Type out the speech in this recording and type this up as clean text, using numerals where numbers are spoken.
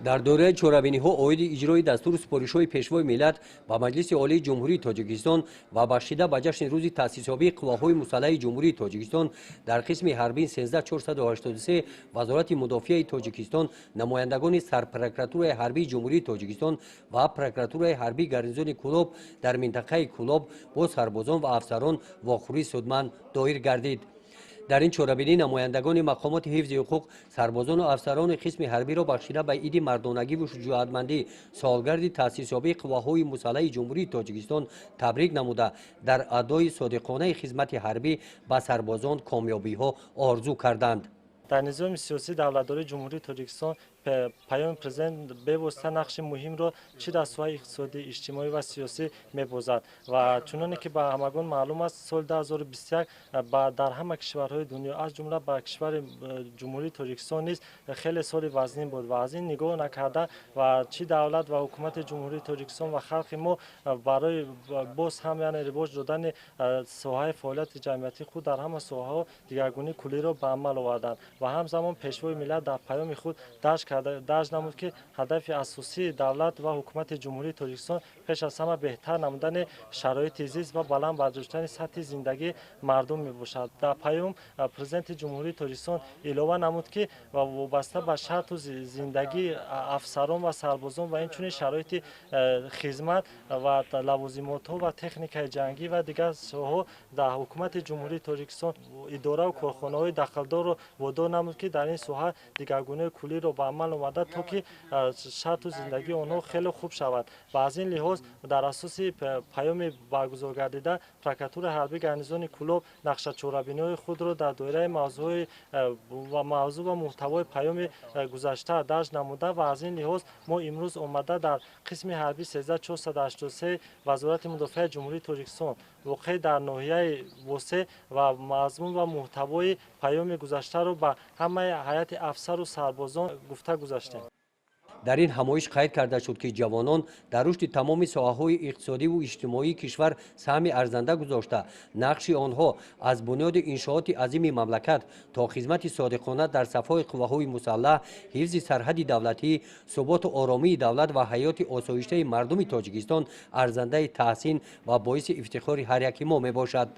Дар доираи чорабиниҳо оиди иҷрои дастуру супоришҳои Пешвои миллат ба Маҷлиси Олии Ҷумҳурии Тоҷикистон ва бахшида ба ҷашни рӯзи таъсисёбии Қувваҳои мусаллаҳи Ҷумҳурии Тоҷикистон, дар қисми ҳарбии 13483 Вазорати мудофиаи Тоҷикистон намояндагони Сарпрокуратураи ҳарбии Ҷумҳурии Тоҷикистон ва Прокуратураи ҳарбии гарнизони Кӯлоб дар минтақаи Кӯлоб бо сарбозон ва афсарон вохӯрии судманд доир гардид. Дар ин чорабинӣ намояндагони мақомоти ҳифзи ҳуқуқ сарбозону афсарони қисми ҳарбиро бахшида ба иди мардонагиву шуҷоатмандӣ, солгарди таъсисёбии Қувваҳои мусаллаҳи Ҷумҳурии Тоҷикистон табрик намуда, дар адои содиқонаи хизмати ҳарбӣ ба сарбозон комёбиҳо орзу карданд. Дар низоми сиёсии давлатдории Ҷумҳурии Тоҷикистон паёми президент бевосита нақши муҳимро чӣ дар соҳаи иқтисодӣ, иҷтимоӣ ва сиёсӣ мебозад. Ва чуноне ки ба ҳамагон маълум аст, соли 2021 дар ҳама кишварҳои дунё, аз ҷумла ба кишвари Ҷумҳурии Тоҷикистон низ хеле соли вазнин буд. Ва аз ин нигоҳ накарда ва чӣ давлат ва ҳукумати Ҷумҳурии Тоҷикистон ва халқи мо барои боз ҳам, яъне ривоҷ додани соҳаи фаъолияти ҷамъиятии худ дар ҳама соҳаҳо дигаргунии куллиро ба амал оварданд. Ва ҳамзамон Пешвои миллат дар паёми худ дарҷ намуд, ки ҳадафи асосии давлат ва ҳукумати Ҷумҳурии Тоҷикистон пеш аз ҳама беҳтар намудани шароити зист ва баланд бардоштани сатҳи зиндагии мардум мебошад. Дар паём Президенти Ҷумҳурии Тоҷикистон илова намуд, ки вобаста ба шарту зиндагии афсарон ва сарбозон ва инчунин шароити хизмат ва лавозимотҳо ва техникаи ҷангӣ ва дигар соҳаҳо дар ҳукумати Ҷумҳурии Тоҷикистон идораву корхонаҳои дахлдорро водор намуд, ки дар ин соҳа дигаргуниҳои куллиро ба амал омада, то ки шарту зиндагии онҳо хеле хуб шавад. Ва аз ин лиҳоз дар асоси паёми баргузор гардида Прокуратураи ҳарбии гарнизони Кӯлоб нақшачорабиниҳои худро дар доираи мавзӯъҳои ва мавзӯъ ва муҳтавои паёми гузашта дарҷ намуда. Ва аз ин лиҳоз мо имрӯз омада дар қисми ҳарбии 13483 Вазорати мудофиаи Ҷумҳурии Тоҷикистон, воқеъ дар ноҳияи Восеъ, ва мазмун ва муҳтавои паёми гузаштаро ба ҳамаи ҳайати афсару сарбозон гуфта гузаштем. Дар ин ҳамоиш қайд карда шуд, ки ҷавонон дар рушди тамоми соҳаҳои иқтисодиву иҷтимоии кишвар саҳми арзанда гузошта, нақши онҳо аз бунёди иншооти азими мамлакат то хизмати содиқона дар сафҳои қувваҳои мусаллаҳ, ҳифзи сарҳади давлатӣ, суботу оромии давлат ва ҳаёти осоиштаи мардуми Тоҷикистон арзандаи таҳсин ва боиси ифтихори ҳар яки мо мебошад.